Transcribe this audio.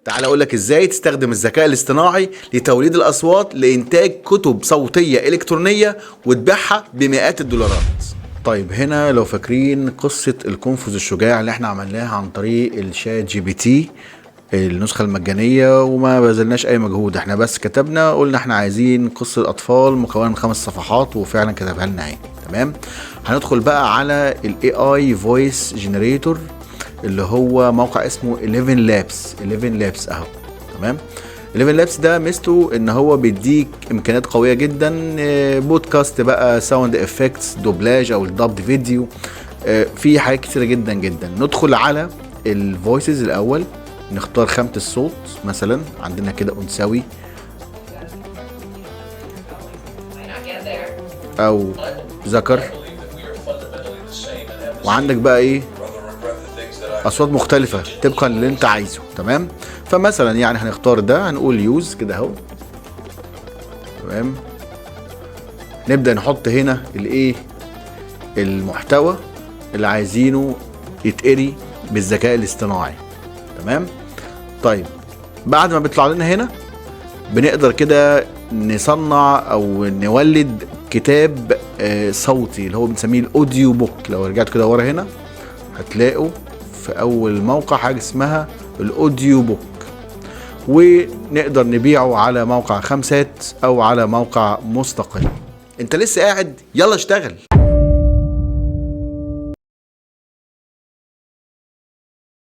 تعال اقول لك ازاي تستخدم الذكاء الاصطناعي لتوليد الاصوات لانتاج كتب صوتية الكترونية وتبيعها بمئات الدولارات. طيب هنا لو فاكرين قصة القنفذ الشجاع اللي احنا عملناها عن طريق ال ChatGPT النسخة المجانية، وما بذلناش اي مجهود، احنا بس كتبنا قلنا احنا عايزين قصة اطفال مكونة من 5 صفحات، وفعلا كتبها لنا اهي. تمام، هندخل بقى على ال AI voice generator اللي هو موقع اسمه 11 Labs، 11 Labs اهو. تمام، 11 Labs ده ميزته ان هو بيديك امكانيات قوية جدا، بودكاست بقى، sound effects، دوبلاج او ال dubbed video، في حاجات كتيرة جدا جدا. ندخل على ال voices الاول، نختار خامة الصوت، مثلا عندنا كده انثوي او ذكر، وعندك بقى ايه اصوات مختلفة طبقا للي انت عايزه. تمام، فمثلا هنختار ده، هنقول use كده اهو. تمام، نبدا نحط هنا الايه المحتوى اللي عايزينه يتقري بالذكاء الاصطناعي. تمام، طيب بعد ما بيطلع لنا هنا بنقدر كده نصنع او نولد كتاب صوتي اللي هو بنسميه ال audio book. لو رجعت كده ورا هنا هتلاقوا في اول موقع حاجة اسمها ال audio book، ونقدر نبيعه على موقع خمسات او على موقع مستقل. انت لسه قاعد؟ يلا اشتغل.